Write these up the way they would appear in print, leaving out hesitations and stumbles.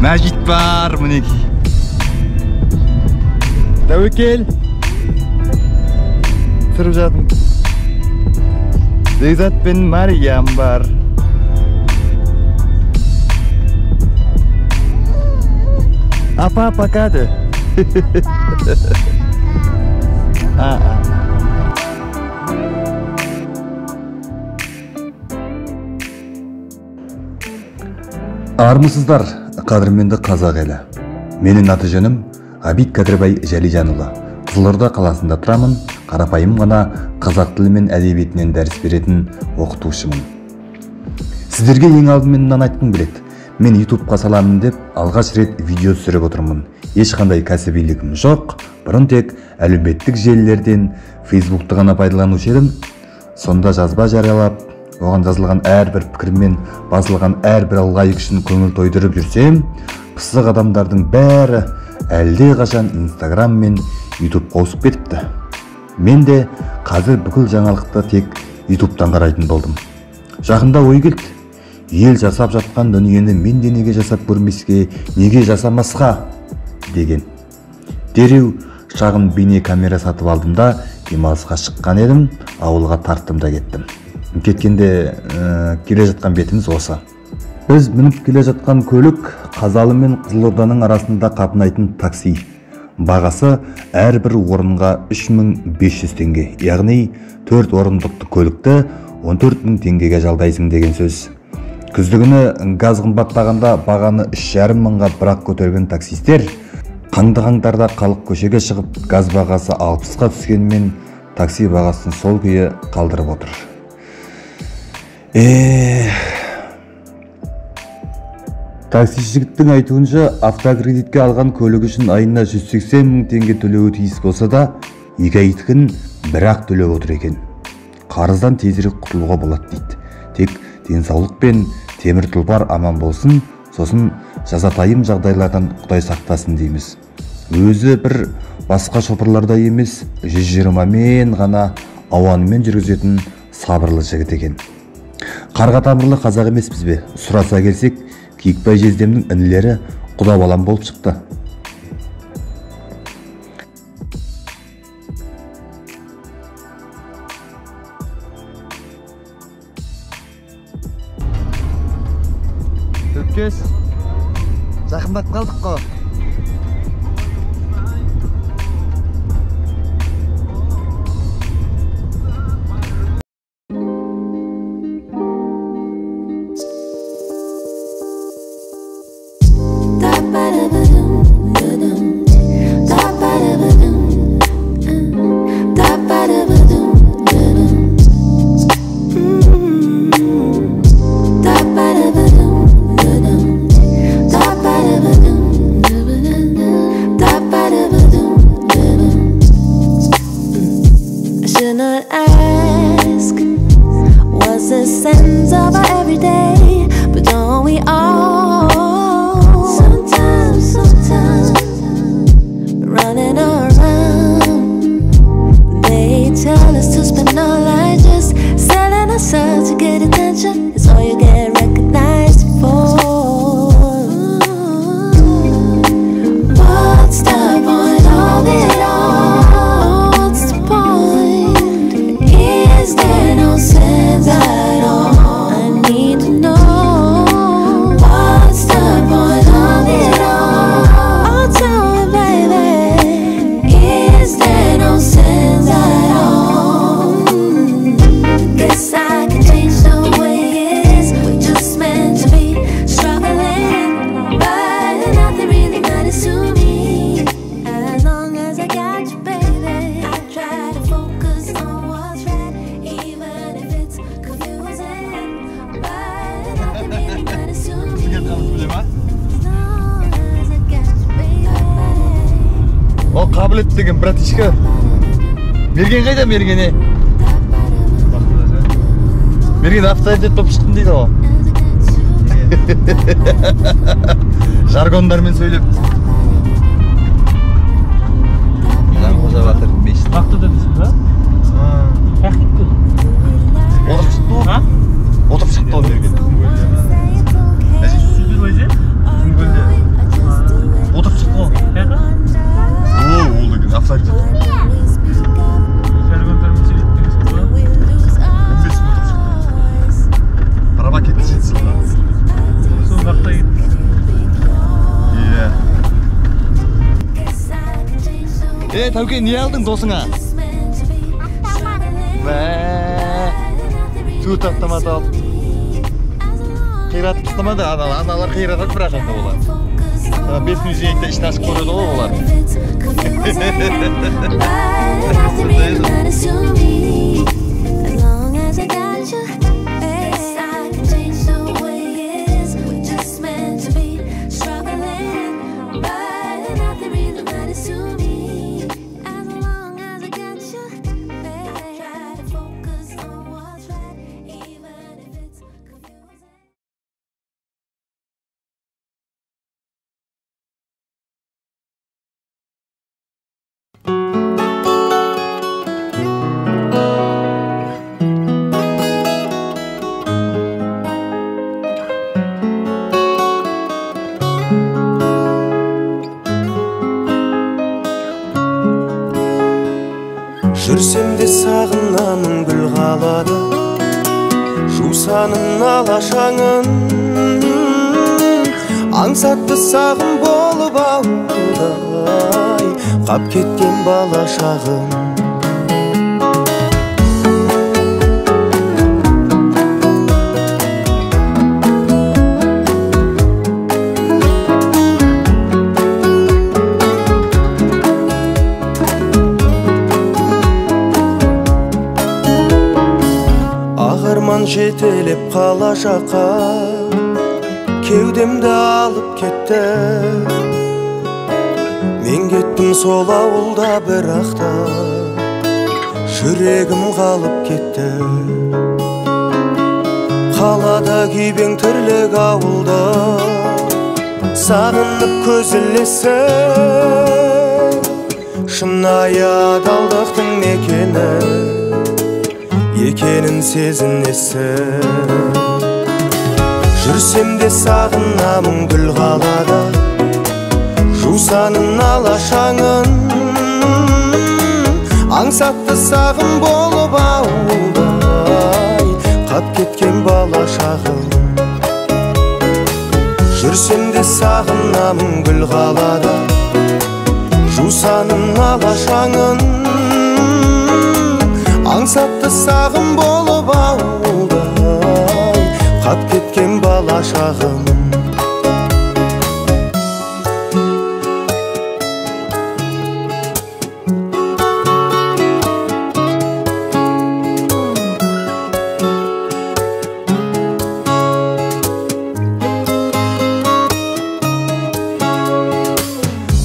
Мәжит бар, мінекей. Тәуекел. Түсіріп жатырмын. Бекзат пен Мариям бар. Апа, пока де. Армысыздар, қадірменді қазақ елі. Менің аты жөнім Ғабит Кәдірбай Жәлижанұлы. Қызылорда қаласында тұрамын, қарапайым ғана қазақ тілі мен әдебиетінен дәріс беретін оқытушымын. Сіздерге ең алдымен мынаны айтқым келеді. Мен YouTube-қа саламын деп алғаш рет видео түсіріп отырмын. Ешқандай кәсібилігім жоқ. Бұрын тек әлеуметтік желілерден Facebook'ты ғана пайдаланушы едім. Сонда жазба жариялап, оған жазылған әрбір пікірмен басылған әрбір лайк үшін көңіл тойдырып жүрсем, пысық адамдардың бәрі әлде қашан Instagram мен YouTube-қа ауысып кетіпті. Мен де қазір бүкіл жаңалықты тек YouTube-тан қарайтын болдым. Жақында ой келді. Ел жасап жатқан дүниені мен де неге жасап көрмеске, неге жасамасқа деген. Дереу шағын бейне камера сатып алдым да, демалысқа шыққан едім, ауылға тарттым да кеттім. Кеткенде келе жатқан бетіміз осы. Біз мініп келе жатқан көлік Қазалы мен Қызылорданың арасында қатынайтын такси. Бағасы әрбір орынға 3500 теңге, яғни 4 орындықты көлікті 14000 теңгеге жалдайсың деген сөз. Күздігіні газ қымбаттағанда бағаны 3,5 мыңға бірақ көтерген таксистер қаңды қаңтарда халық көшеге шығып газ бағасы 60-қа түскенімен такси бағасын сол күйі қалдырып отыр. Такси жігіттің айтуынша, автокредитке алған көлік үшін айына 180 мың теңге төлеуі тиіс болса да, екі айдікін бірақ төлеп отыр екен. Қарыздан тезірек құтылуға болады дейді. Тек денсаулық пен темір тұлпар аман болсын, сосын жазатайым жағдайлардан Құдай сақтасын дейміз. Өзі бір басқа шопырлардай емес, 120-мен ғана ауанымен жүргізетін сабырлы жігіт екен. Қарға тамырлы қазақ емеспіз бе? Сұраса келсек, Киікбай жездемнің інілері құда балам болып шықты. Төккес, жақындап қалдық қой. Ол қабілет деген братишка. Мерген қайда, Мерген? Мерген авторитет болып шықтым дейді ғой. Жаргондармен сөйлеп. Жанқожа батыр мешіт. Бақтыда дейсің ба? Қаяққа кетті? Отырып шықты ғой. Отырып шықты ғой Мерген. Супервайзер? Құмкөлде. Тәуке, не алдың досыңа? Автомат. Мә, 4 автомат алып. Қиратып тастамады, аналар қиратады бірақ енді олар. 5 минут жейді, ішін ашып көреді ғой олар. Жүрсем де сағынамын гүл қалады, жусанын ала шаңын, аңсатты сағым болып ауылдай, қап кеткен бала шағым. Ағарман жетелеп қала жаққа, кеудемді алып кетті. Мен кеттім сол ауылда бірақ та, жүрегім қалып кетті. Қалада күйбең тірлік ауылда, сағынып көз ілесің, шынайы адалдықтың мекені екенін сезінесің. Жүрсем де сағынамын гүл қалада, жусанын ала шаңын, аңсатты сағым болып ауылдай, қап кеткен бала шағым. Жүрсем де сағынамын гүл қалада, жусанын ала шаңын, аңсатты сағым болып ауылдай, қап кеткен бала шағым.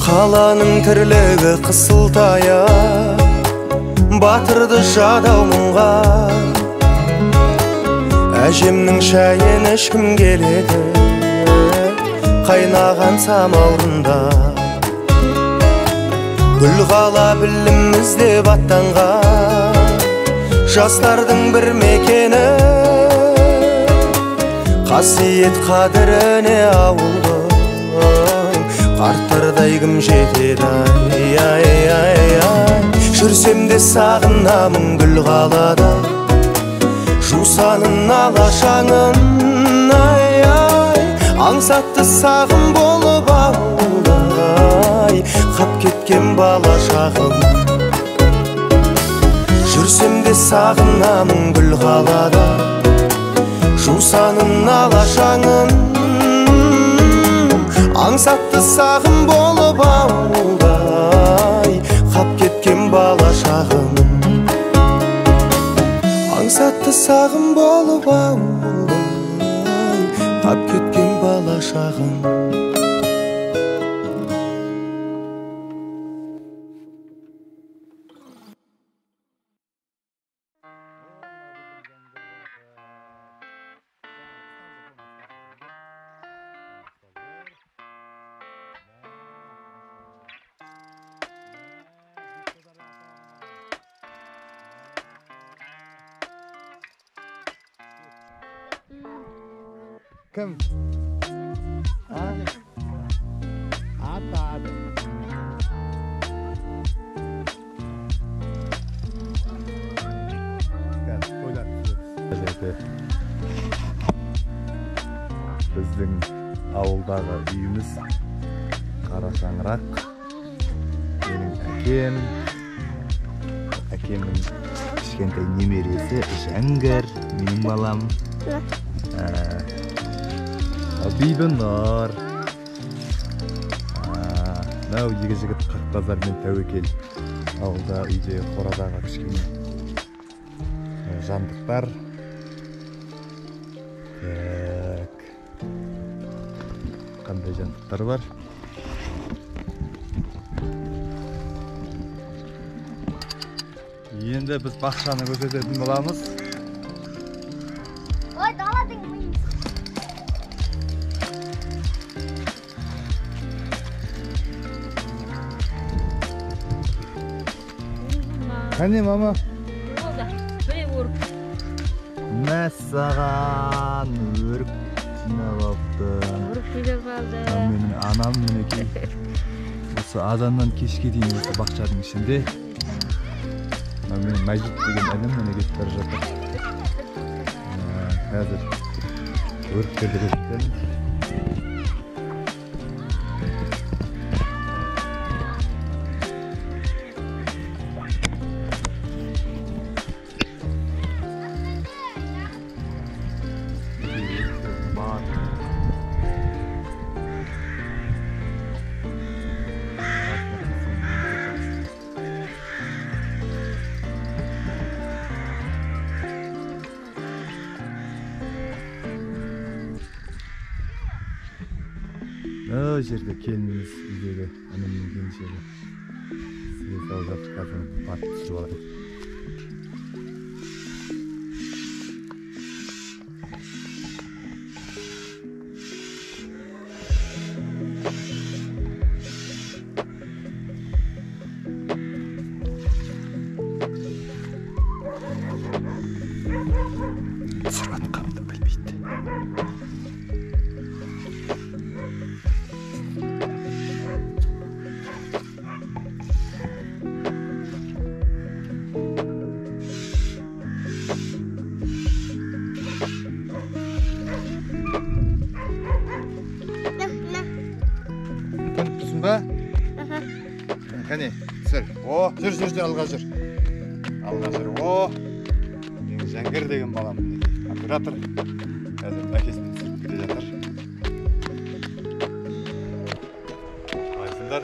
Қаланың тірлігі қысылтая, батырды жадау мұңға. Әжемнің шайын ішкім келеді, қайнаған самаурында. Гүл қала білім іздеп аттанған жастардың бір мекені, қасиет қадіріне ауылдың қарттардай кім жетеді. Ай, ай, ай, ай. Жүрсем де сағынамын гүл қалада, жусанын ала шаңын, ай, ай, аңсатты сағым болып ауылдай, қап кеткен бала шағым. Жүрсем де сағынамын гүл қалада, жусанын ала шаңын, аңсатты сағым болып ауылдай, қап кеткен бала шағым. Аңсатты сағым болып ауылдай, қап кеткен бала шағым. Кім? Ата. Біздің ауылдағы үйіміз қара шаңырақ. Менің әкем Әкем, әкемнің кішкентай немересі Жәңгір, менің балам. Бибінұр. Мынау екі жігіт Қақбазар мен Тәуекел. Ауылда, үйде, қорадағы кішкене жандықтар. Так. Қандай жандықтар бар? Енді біз бақшаны көрсететін боламыз. Ой, даладың миын. Қане, мама? Болды, міне өрік. Мәссаған, өрік жинап алыпты. Өрік жинап алды. Менің анам мінекей. Осы азаннан кешке дейін осы бақшаның ішінде. Менің Мәжит деген інім міне кетіп бара жатыр. Қазір өріктерді көрсетемін. О жерде келініміз, үйдегі інімнің келіншегі. Сізге салып жатыр, қазір барып түсіріп алайын. Түсіріп жатқанымды білмейді. Ба? Қане, түсір. О, жүр, жүр, жүр, алға жүр. Алға жүр. О, менің Жәңгір деген балам мінекей, оператор. Қазір әкесімен түсіріп келе жатыр. Қалайсыңдар?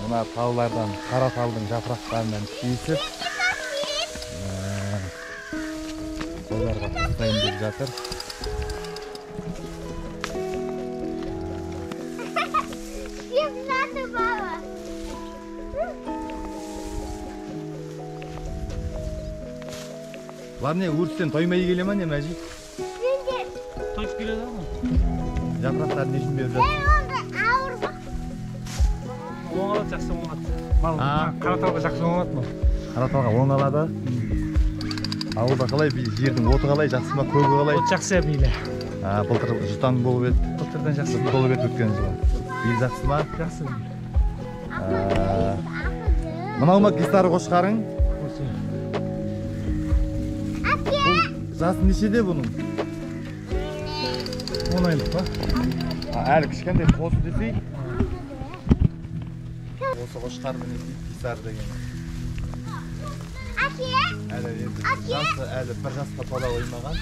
Мына талдардан, қара талдың жапырақтарынан кесіп, соларға тастайын деп жатыр. Бұлар не, өрістен тоймай келе ма, не, Мәжит? Тойып келеді ғой. Жапырақтарын не үшін беріп жатыр? Оңалады, жақсы оңалады. Мал қараталға жақсы оңалады ма? Қараталға оңалады. Ауылда қалай, жердің оты қалай, жақсы ма, көгі қалай? От жақсы биыл. Былтыр жұтаң болып еді. Былтырдан жақсы. Жұт болып еді өткен жылы. Биыл жақсы ма? Жақсы. Мынау ма кесары қошқарың? Осы. Жасы нешеде бұның? 10 айлық па? Әлі кішкентай қозы десей. Осы қошқар мінекей Кесар деген. Әлі енді жасы әлі бір жасқа тола қоймаған.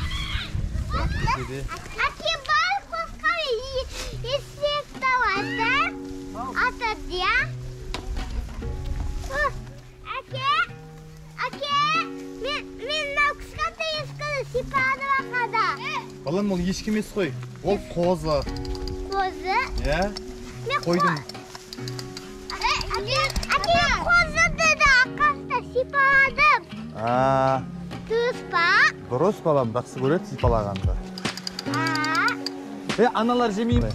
Бірақ десе де. Әке, бар қошқар есек табады. Атады, я? Әке, әке, мен мынау кішкентай ешкіні сипады бақада. Балам, ол ешкі емес қой. Ол қозы. Қозы? Иә. Қойдың. Әке, қозы деді, арқасында сипадым. Дұрыс па? Дұрыс, балам, жақсы көреді сипалағанды. Аналар жемей ме?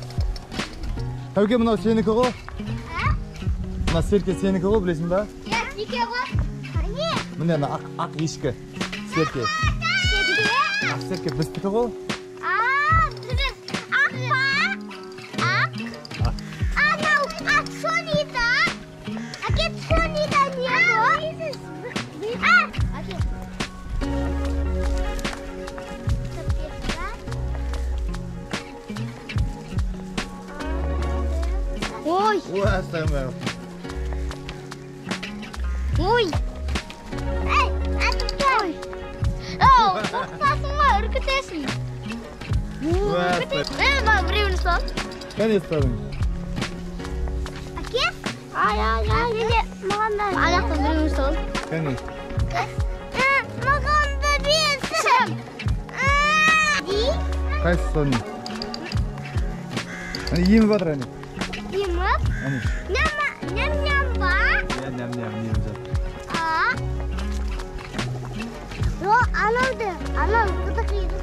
Тәуке, мынау сенікі ғой? Мына серке сенікі ғой, білесің ба? Иә, серке ғой. Міне ана ақ ешкі. Серке. Серке? Ақ серке біздікі ғой. Дұрыс. Ақ па? Ақ. Анау ақ Сонида. Әке, Сонида не ғой? Әке. Ой. Ой. Ей, атып. Оу, қорқытасың ғой, үркітесің. Ей, маған біреуін ұстап. Қане ұстадың? Әке? Ай, ай, ай. Маған да. Аяқтан біреуін ұстап. Қане? Маған да берсін. Қайсы ұстадың? Әне, еміп жатыр, әне. Еміп? Әне. Ням-ням ба? Иә, ням-ням еміп жатыр. О, анауды, анау қыдық еді.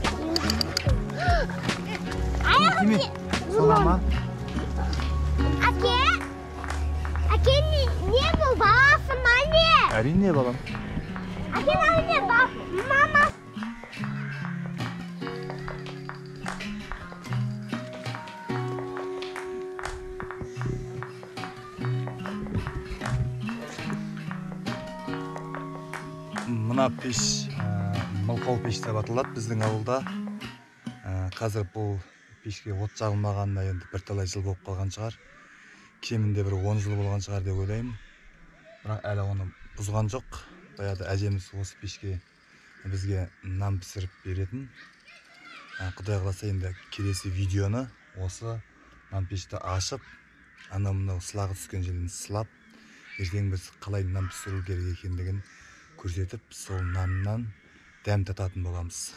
Тиме, соға ма? Әке? Әке, не бұл, баласы ма не? Әрине, балам. Әке, мынау не, мама? Мына пеш мылқау пеш деп аталады біздің ауылда. Қазір бұл пешке от жағылмағанына енді бірталай жыл болып қалған шығар. Кемінде бір 10 жыл болған шығар деп ойлаймын. Бірақ әлі оны бұзған жоқ. Баяғыда әжеміз осы пешке бізге нан пісіріп беретін. Құдай қаласа енді келесі видеоны осы нан пешті ашып, анау мынау сылағы түскен жерін сылап, ертең біз қалай нан пісіру керек екендігін көрсетіп, сол наннан дәм тататын боламыз.